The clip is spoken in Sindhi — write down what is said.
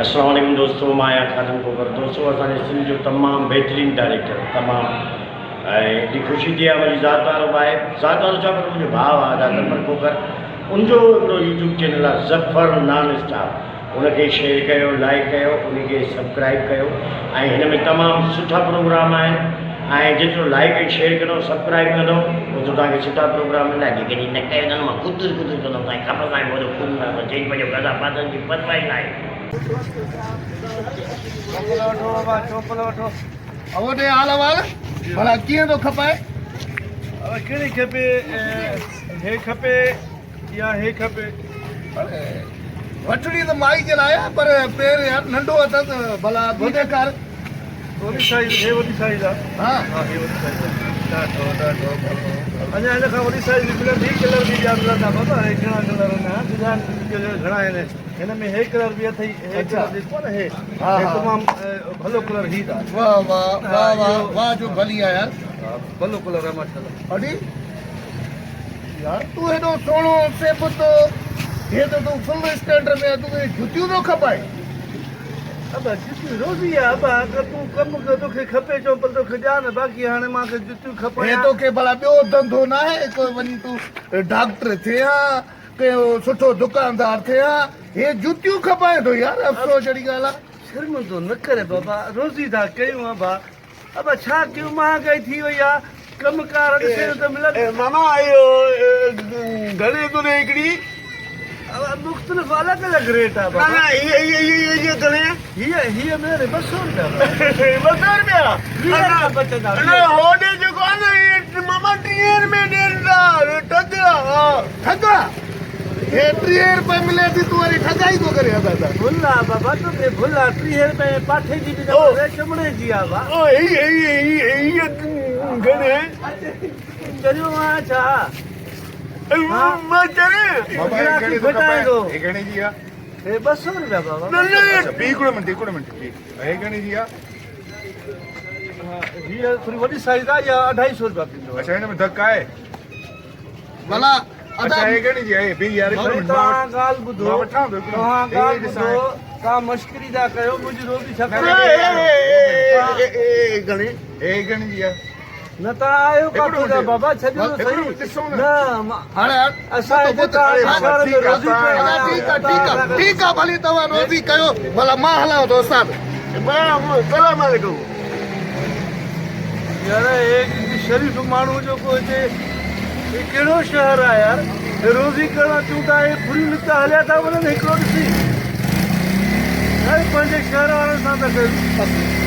السلام عليڪم دوستو مان آهيان خادم کوکر دوستو اسان جي سنڌ جو تمام بهترين ڊائريڪٽر تمام ۽ ايڏي خوشي ٿي آهي منهنجي ذات وارو به آهي ذات وارو ڇا پر منهنجو ڀاء آهي ادا ظفر کوکر ان جو هڪڙو يوٽيوب چينل آهي ظفر نان اسٽاپ ان کي شيئر ڪيو لائڪ ڪيو ان کي سبڪرائب ڪيو ۽ هن ۾ تمام سٺا پروگرام آهن ۽ جيترو لائڪ ۽ شيئر ڪندو سبڪرائب ڪندو اوترو توهان کي سٺا پروگرام ملندا جيڪڏهن نه ڪيو ته مان ڪتر ڪتر ڪندم توهان کي خبر ناهي منهنجو خون نه چيج پنهنجو گدا پاتن جي پرواهه ئي ناهي. چوپل وٺو بابا چوپل وٺو. اهو ڏي حال احوال ڀلا ڪيئن ٿو کپائي. اڙي ڪهڙي کپي هي کپي يا هي کپي. اڙي وٺڻي ته مائي جي لاء آهي پر پير يار ننڍو اٿس ڀلا اڌ ڏيکار. وڏي سائيز هي وڏي سائيز آ. ها ها هي وڏي سائيز آ. ڏاڍو ڏاڍو ڀلو. اڃا هن کان وڏي سائيز به ملندي ڪلر به ٻيا ملندا بابا هي گهڻا ڪلر آهن ها ڊزائن گهڻا آهن هن ۾ هي ڪلر به اٿئي هي ڪلر ڏسو نه هي هي تمام ڀلو ڪلر هي ته واه واه واه واه واه جو ڀلي آ يار. ها ڀلو ڪلر آ ماشاءالله. اڙي يار تون هيڏو سهڻو سيبتو هي ته تون فل اسٽينڊر ۾ آ تون هي جتيون ٿو کپائين. ابا جتيون روزي آ ابا اگر تون ڪم ڪر توکي کپي چمپل توکي ڏيان نه باقي هاڻي مان کي جتيون کپن هي توکي ڀلا ٻيو ڌنڌو ناهي ڪو وڃي تون ڊاڪٽر ٿئين ها ڪنهن سٺو دڪاندار ٿئين ها هي جتيون کپائين ٿو يار افسوس جهڙي ڳالهه آ. شرمندو نه ڪر بابا روزي ٿا ڪيون ابا ابا ڇا ڪيون مهانگائي ٿي وئي آ ڪم ڪار ڏسين ته ملن. ماما اهو گهڻي ٿو ڏي هڪڙي. ابا مختلف الڳ الڳ ريٽ آ بابا. نه نه هي هي هي هي گهڻي. هي هي ملندي 200 روپيا بابا. 200 روپيا. 20 روپيا بچندا. نه هوڏي جيڪو آ نه هي ماما 30 روپئي ڏين ٿا ٺڳ آ. ٺڳ آ. هي 30 روپئي ملي ٿي تون وري ٺڳائي ٿو ڪرين ادا ته. ڀل آ بابا توکي ڀل آ 30 روپئي ۾ پاٺي جي به نه ملي چمڙي جي آ با. او هي هي هي هي گهڻي. چريو آهيان ڇا؟ مان چري. بابا هي گهڻي ٿو کپائي هي گهڻي جي آ. هي 200 روپيا بابا. نه نه اڇا بي هڪڙو منٽ هڪڙو منٽ بي هي گهڻي جي آ. هي ٿوري وڏي سائيز آ اها 250 روپيا پيندو. اڇا هن ۾ ڌڪ آهي. ڀلا ادا اڇا هي گهڻي جي آهي بي يار هڪڙو منٽ توهان ڳالهه ٻڌو مان وٺان ٿو هڪڙو توهان ڳالهه ٻڌو توهان مشڪري ٿا ڪيو منهنجي روزي ڇا هي گهڻي هي گهڻي جي آهي. نه توهان آهيو ڪاٿو جا بابا ڇڏيو ته سهي نه هاڻي اسان هتي توهان جي شهر ۾ روزي ڪرڻ آيا ٺيڪ آ ٺيڪ آ ٺيڪ آ ڀلي توهان روزي ڪيو ڀلا مان هلان ٿو استاد. سلام عليڪم. يار هي شريف ماڻهو جيڪو هتي هي ڪهڙو شهر آ يار روزي ڪرڻ اچون ٿا هي ڦريون نڪتا هليا ٿا وڃن هڪڙو ڏسي يار پنهنجي شهر وارن سان ٿا ڪيون.